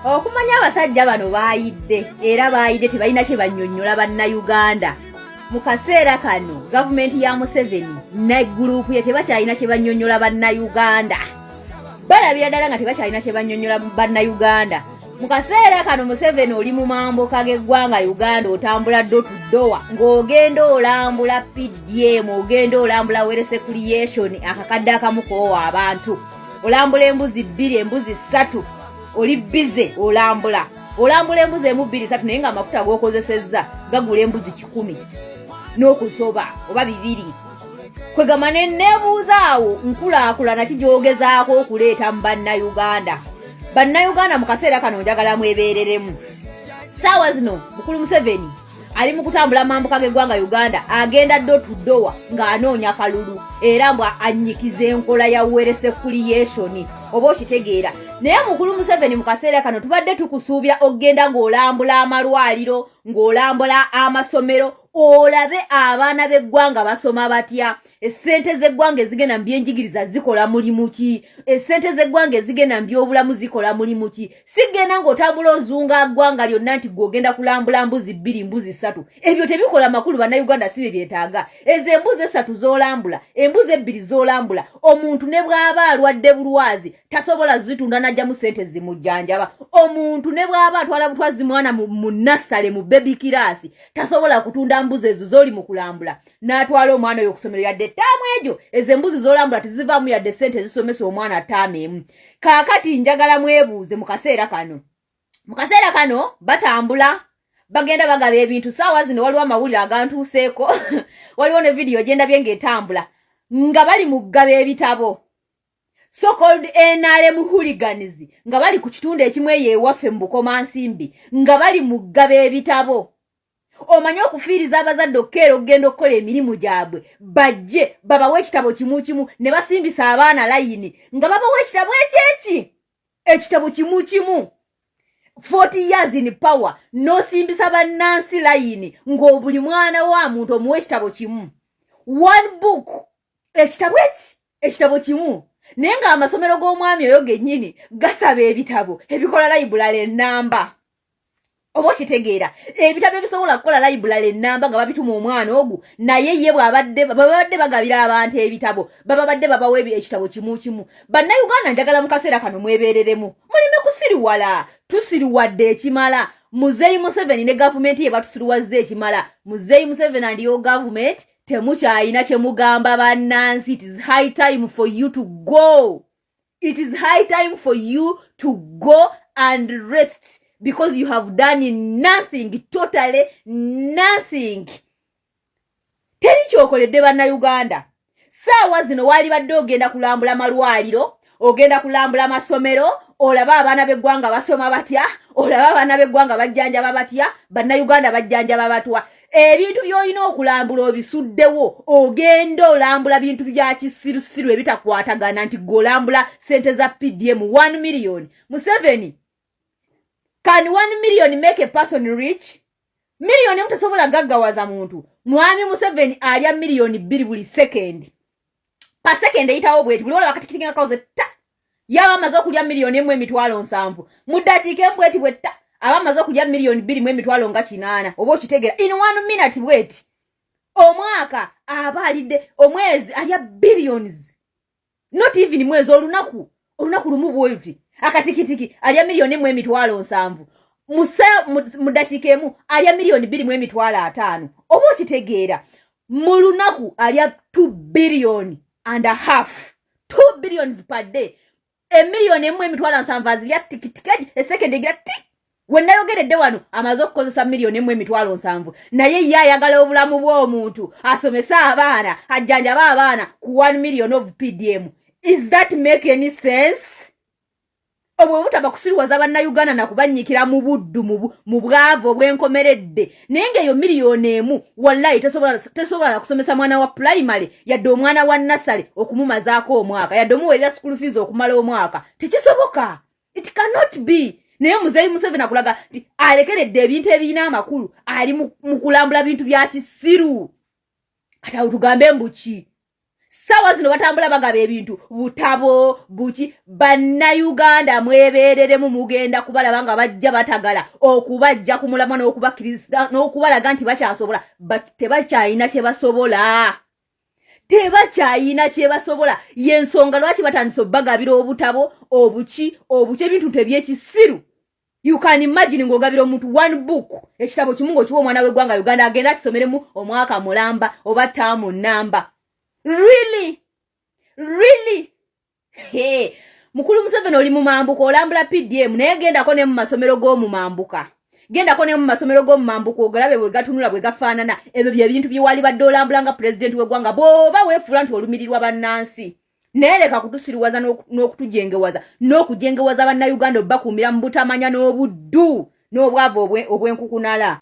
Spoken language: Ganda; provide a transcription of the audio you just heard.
Okumanya abasajja bano baayidde era baayidde, tebalina kye bannyonnyola Bannayuganda. Mu kaseera kano gavumenti ya Museveni ne group ye tebakyalina kye bannyonnyola Bannayuganda. Balabira ddala nga tebakyalina kye bannyonnyola Bannayuganda. Mu kaseera kano, Museveni, oli mu mambuka g'eggwanga Uganda, otambula door to door ng'ogenda olambula PDM, ogenda olambula wealth creation, akakadde akamu koowa abantu, olambula embuzi bbiri, embuzi ssatu, oli busy olambula, olambula embuzi emu, bbiri, ssatu, naye ng'amafuta g'okozesezza gagula embuzi 100 n'okusoba oba 200. Kwegamba ne neebuuza awo, nkulaakulana ki gy'ogezaako okuleeta mu Bannayuganda? Bannayuganda, mu kaseera kano njagala mwebeereremu. Saawa zino mukulu Museveni ali mu kutambula mambuka g'eggwanga Uganda, agenda door to door ng'anoonya kalulu, era mbw annyikiza enkola ya wealth creation, oba okitegeera? Naye mukulu Museveni, mu kaseera kano tubadde tukusuubira okugenda ng'olambula amalwaliro, ng'olambula amasomero, olabe abaana b'eggwanga basoma batya, essente z'eggwanga ezigenda mu byenjigiriza zikola mulimu ki, essente z'eggwanga ezigenda mu byobulamu zikola mulimu ki. Sigenda ng'otambula ozunga ggwanga lyonna nti gwe ogenda kulambula mbuzi bbiri, mbuzi ssatu. Ebyo tebikola makulu. Bannayuganda si bye byetaaga. Ezo embuzi esatu z'olambula, embuzi ebbiri z'olambula, omuntu ne bw'aba alwadde bulwazi tasobola zitunda n'ajjamu sente zimujjanjaba. Omuntu ne bw'aba atwala butwazi mwana mu nursery, mu baby class, tasobola kutunda mbuzi ezo z'oli mu kulambula n'atwala omwana oyo okusomero yadde ettaamu egyo. Ezo embuzi z'olambula tezivaamu yadde sente ezisomesa omwana ttaano emu. Kaakati njagala mwebuuze mu kaseera kano, mu kaseera kano batambula bagenda bagaba ebintu. Saawa zino waliwo amawulire agantuuseeko, waliwo ne vidiyo gyendabye ng'etambula nga bali mu kugaba ebitabo, so-called NRM hooligans nga bali ku kitundu ekimu eyo ewaffe mu Bukomansimbi, nga bali mu kugaba ebitabo. Omanye okufiiriza abazadde okukeera okugenda okukola emirimu gyabwe, bajje babawe ekitabo kimu kimu, ne basimbisa abaana layini nga babawa ekitabo ekyeki, ekitabo kimu kimu. 40 years in power, n'osimbisa bannansi layini ng'obuli mwana wa muntu omuwa ekitabo kimu, one book, ekitabo eki, ekitabo kimu, naye ng'amasomero g'omwami oyo gennyini gasaba ebitabo ebikola library ennamba, oba okitegeera? Ebitabo ebisobola kukola library ennamba nga babituma omwana ogwo. Naye ye bwabadde babadde bagabira abantu ebitabo, baba badde babawa ekitabo kimu kimu. Bannayuganda, njagala mu kaseera kano mwebeereremu, muleme kusiriwala. Tusiriwadde ekimala. Muzeeyi Museveni ne gavumenti ye batusiriwazza ekimala. Muzeeyi Museveni and your government, temukyayina kye mugamba bannansi. It is high time for you to go. It is high time for you to go and rest because you have done nothing, totally nothing. Teri kyokoledde Bannayuganda. Saawa zino waali badde ogenda kulambula malwaliro, ogenda kulambula masomero, olabe abaana b'eggwanga basoma batya, olabe abaana b'eggwanga bajjanjaba batya, Bannayuganda bajjanjaba batwa. Ebintu by'olina okulambula obisuddewo, ogenda olambula bintu bya kisirusiru ebitakwatagana, nti gwe olambula sente za PDM 1 million. Museveni, can 1 million make a person rich? Miliyoni emu tesobola gaggawaza muntu. Mwami Museveni alya miliyoni 2 buli second, pa second eyitawo bweti, buli olaba katikiti kawoze ta, yaba amaze okulya miliyoni 1 emitwalo 70 mu ddakiika emu bweti bwetta, aba amaze okulya miliyoni 2 mu emitwalo nga 80, oba okitegeera? In one minute bweti. Omwaka aba alidde, omwezi alya billions, not even mwezi, olunaku, olunaku lumu bweti, akatikitiki alya miliyoni 1 emitwalo 70. Mu ddakiika emu alya miliyoni 2 mu emitwalo 50, oba okitegeera? Mu lunaku alya 2 billion and a half, 2 billions per day. Emiliyoni 1 emitwalo 70 azirya tikitiki, esekendi egira ti. We nayogeredde wano amaze okukozesa miliyoni 1 emitwalo 70, naye ye ayagala obulamu bw'omuntu, asomese abaana, ajjanjabe abaana ku 1 million of PDM. Is that make any sense? Obwe butaba kusiriwaza Bannayuganda nakubannyikira mu buddu, mu bwavu obwenkomeredde. Naye ng'eyo miliyoni 1 wallayi tesobola nakusomesa mwana wa primary, yadde omwana wa nursery okumumazaako omwaka, yadde omuweerera school fees okumala omwaka. Tekisoboka, it cannot be. Naye muzeeyi Museveni akulaga nti alekeredde ebintu ebirina amakulu, ali mu kulambula bintu bya kisiru. Kati awo tugambe mbuki? Ssaawa zino batambula bagaba ebintu, butabo buki. Bannayuganda, mwebeereremu, mugenda kubalaba nga bajja batagala okubajja ku mulamwa n'okubakkiriza n'okubalaga nti bakyasobola, but tebakyalina kye basobola, tebakyayina kyebasobola. Yensonga lwaki batandise obbagabira obutabo obuki obuki, ebintu tebyekisiru. You can imagine ng'ogabira omuntu one book, ekitabo kimu, ng'okiwa omwana w'eggwanga Uganda agenda akisomeremu omwaka mulamba oba taamu namba. Really, really? Hey. Mukulu Museveni, oli mumambuka, olambula PDM, naye gendako ne mu masomero g'omumambuka, gendako ne mu masomero g'omumambuka ogalabe bwe gatunula, bwe gafaanana. Ebyo bye bintu bye wali badde olambula nga pulezidenti w'eggwanga, bw'oba weefuula nti olumirirwa bannansi. Naye leka kutusiriwaza n'okutujengewaza n'okujengewaza bannayuganda, obbakuumira mu butamanya n'obuddu n'obwavu obw'enkukunala.